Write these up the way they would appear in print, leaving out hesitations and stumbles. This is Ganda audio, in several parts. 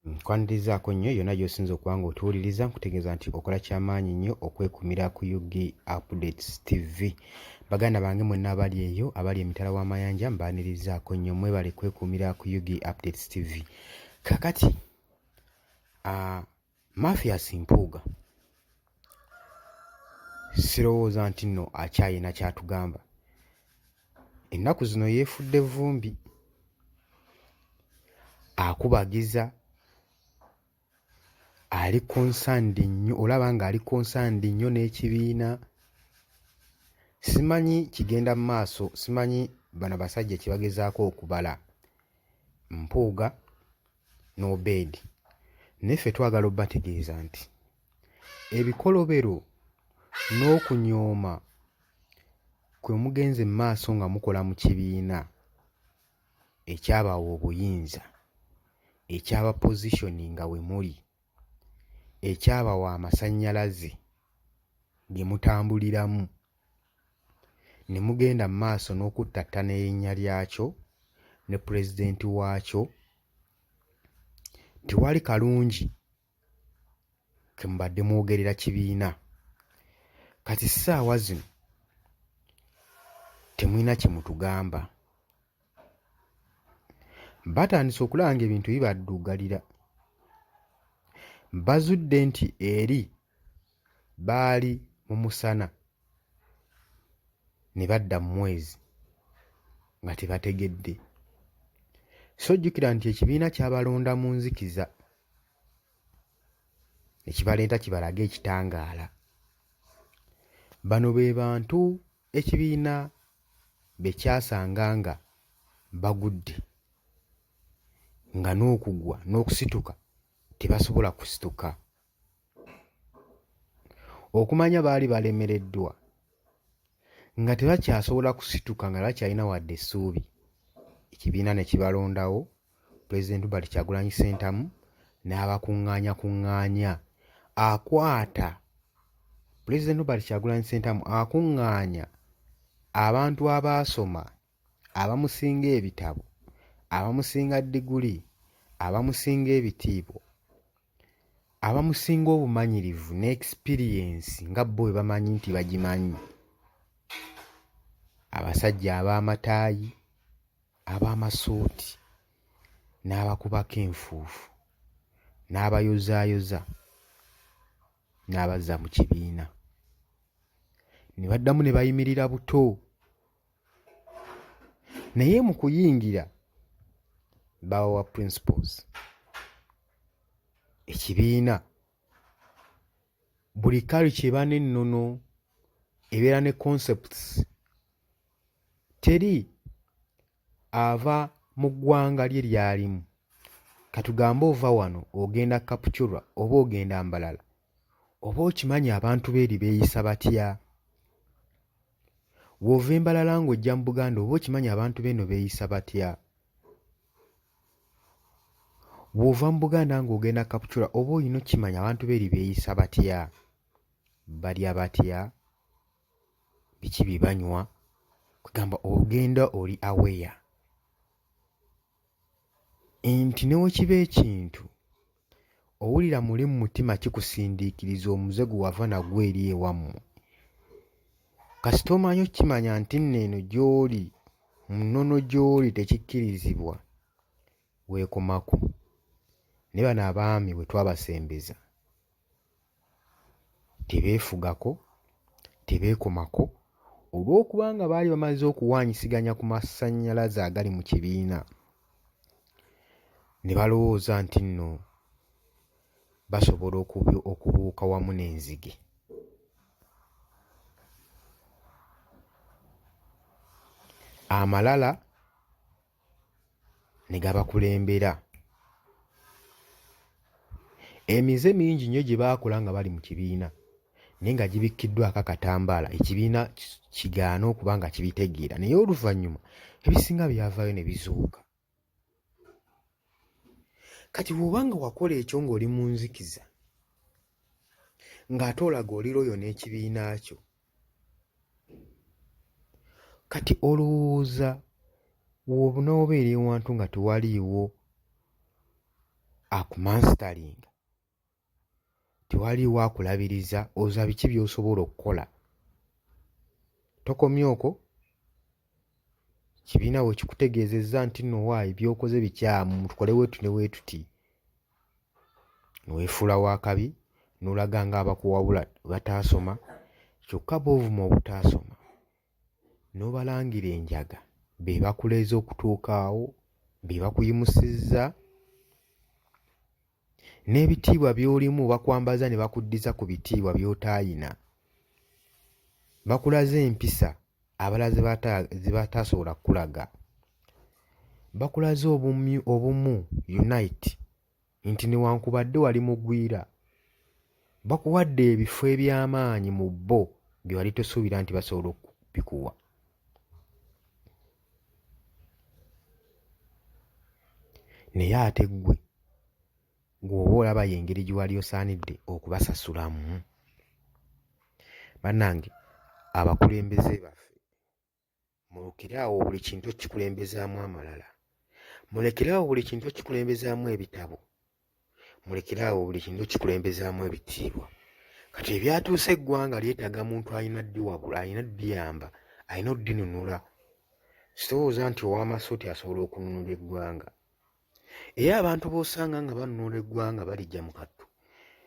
Nkwanirizaako nnyo yonna gy'osinze okuba ng'otuwuliriza, nkutegeeza nti okola kyamaanyi nnyo okwekumira ku UG Updates TV. Baganda bange mwenna abali eyo abali emitala w'amayanja mbaanirizaako nnyo, mwebale kwekuumira ku UG Updates TV. Kakati Mathias Mpuuga sirowooza nti nno akyayina ky'atugamba. Ennaku zino yeefudde vvumbi, akubagiza, ali concerned nnyo, olaba ng'ali concerned nnyo n'ekibiina. Simanyi kigenda mu maaso, simanyi bano basajja kye bagezaako okubala, Mpuuga n'Obeid. Naye ffe twagala obbategeeza nti ebikolobero n'okunyooma kwe mugenze mu maaso nga mukola mu kibiina ekyabawa obuyinza, ekyaba positioninga we muli, ekyabawa amasannyalaze ge mutambuliramu ne mugenda mu maaso n'okuttattana erinnya lyakyo ne pulezidenti waakyo, tewali kalungi ke mubadde mwogerera kibiina. Kati ssaawa zino temulina kye mutugamba. Batandise okulaba ng'ebintu bibadduugalira. Bazudde nti eri baali mu musana ne badda mu mwezi nga tebategedde. So jjukira nti ekibiina kyabalonda mu nzikiza ne kibaleeta kibalage ekitangaala. Bano be bantu ekibiina be kyasanga nga bagudde nga n'okugwa n'okusituka tebasobola kusituka. Okumanya baali balemereddwa nga tebakyasobola kusituka nga tebakyalina wadde essuubi, ekibiina ne kibalondawo, Pulezidenti Robert Kyagulanyi Ssentamu n'abakuŋŋaanyakuŋŋaanya. Akwata Pulezidenti Robert Kyagulanyi Ssentamu akuŋŋaanya abantu abaasoma, abamusinga ebitabo, abamusinga ddiguli, abamusinga ebitiibwa, abamusinga obumanyirivu ne experience nga bo bwe bamanyi nti bagimanyi, abasajja ab'amataayi, ab'amasuuti n'abakubako enfuufu n'abayozaayoza n'abazza mu kibiina ne baddamu ne bayimirira buto. Naye mu kuyingira babawa principles. Ekibiina buli culture eba n'ennono, ebeera ne concepts. Teri ava mu ggwanga lye ly'alimu. Katugambe ova wano ogenda Kapchorwa oba ogenda Mbarara, oba okimanyi abantu b'eri beeyisa batya? Bw'ova e Mbarara ng'ojja mu Buganda oba okimanyi abantu b'eno beeyisa batya? Bw'ova mu Buganda ng'ogenda Kapchorwa oba olina okukimanya abantu b'eri beeyisa batya? Balya batya? Biki bye banywa? Kwegamba ogenda oli aware nti ne bwe kiba ekintu owulira muli mu mutima kikusindiikiriza omuze gwe wava nagwo eri ewammwe. Kasita omanya okukimanya nti nno eno gy'oli mu nnono gy'oli tekikkirizibwa, weekomako. Naye bano abaami bwe twabasembeza tebeefugako, tebeekomako olw'okubanga baali bamaze okuwaanyisiganya ku masannyalaze agali mu kibiina ne balowooza nti nno basobola okubuuka wamu n'enzige. Amalala ne gabakulembera. Emize mingi nnyo gye baakola nga bali mu kibiina naye nga gibikkiddwako akatambaala ekibiina kigaane okuba nga kibitegeera naye oluvannyuma ebisinga byavaayo ne bizuuka. Kati bw'oba nga wakola ekyo ng'oli mu nzikiza ng'ate olaga oli loyo n'ekibiina kyo, Kati olowooza w'onoobeera ewantu nga tewaliiwo akumansitalinga, tewaliiwo akulabiriza, oza biki by'osobola okukola. Tokomye okwo, kibiina we kikutegeezezza nti nno waayi by'okoze bikyamu, tukole weetu ne weetuti, ne weefuula w'akabi n'olaga ng'abakuwabula bataasoma, kyokka b'ovuma obutaasoma n'obalangira enjaga be bakuleeze okutuuka awo, be bakuyimusizza n'ebitiibwa by'olimu bakwambaza ne bakuddiza ku bitiibwa by'otaayina. Bakulaze empisa abalala ze bataasobola kukulaga. Bakulaze obumu, unite, nti newankubadde wali mugwira, bakuwadde ebifo eby'amaanyi mu bo bye wali tosuubira nti basobola okubikuwa. Naye ate ggwe gw'oba olaba y'engeri gye wali osaanidde okubasasulamu. Bannange abakulembeze baffe mulekere awo buli kintu okukikulembezaamu amalala, mulekere awo buli kintu okukikulembezaamu ebitabo, mulekere awo buli kintu okukikulembezaamu ebitiibwa. Kati ebyatuuse eggwanga lyetaaga muntu alina ddiwabula, alina ddiyamba, alina oddinunula. Sirowooza nti ow'amasuuti asobola okununula eggwanga. Era abantu b'osanga nga banunula eggwanga balijja mu kattu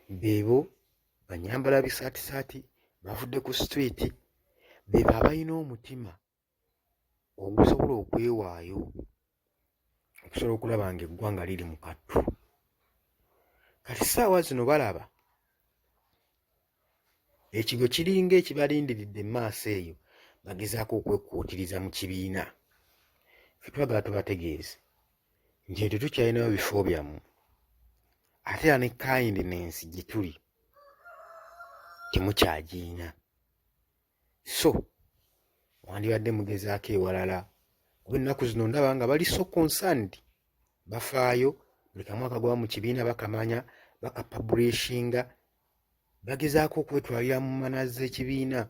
beebo banyambala bisaatisaati, bavudde ku situliiti, beebo abalina omutima ogusobola okwewaayo okusobola okulaba ng'eggwanga liri mu kattu. Kati ssaawa zino balaba ekigwo kiringa ekibalindiridde mu maaso eyo, bagezaako okwekkuutiriza mu kibiina. Ffe twagala tubategeeze nti tetukyalinayo bifo byammwe, ate era ne kindness gye tuli temukyagirina. So wandibadde mugezaako ewalala, kuba ennaku zino ndaba nga bali so concerned, bafaayo buli kamu akagwa mu kibiina bakamanya, bakapublishinga, bagezaako okwetwalira mu mana z'ekibiina.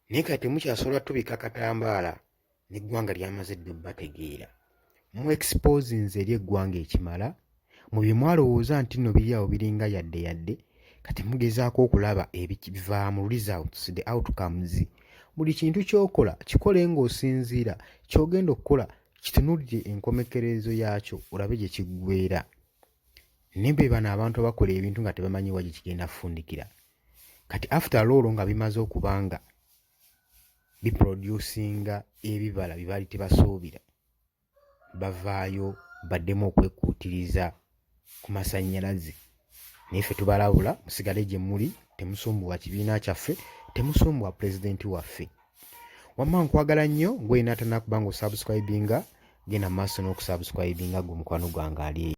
Naye kati temukyasobola tubika katambaala, n'eggwanga lyamaze dda obbategeera. Mu exposinze eri eggwanga ekimala mu bye mwalowooza nti nno biri awo biringa yadde yadde, kati mugezaako okulaba ebivaamu, results, the outcomes. Buli kintu ky'okola kikole ng'osinziira ky'ogenda okukola, kitunuulire enkomekerezo yaakyo olabe gye kiggweera. Naye be bano abantu abakola ebintu nga tebamanyi wa gye kigenda kufundikira. Kati after all nga bimaze okuba nga biproducinga ebibala bye baali tebasuubira, bavaayo baddemu okwekuutiriza ku masannyalaze. Naye ffe tubalabula musigale gye muli, temusumbuwa kibiina kyaffe, temusumbuwa pulezidenti waffe. Wamma nkwagala nnyo gwe naatanakuba ng'osubscribinga, genda mu maaso n'okusubscribinga gwe mukwano gwange ali eyo.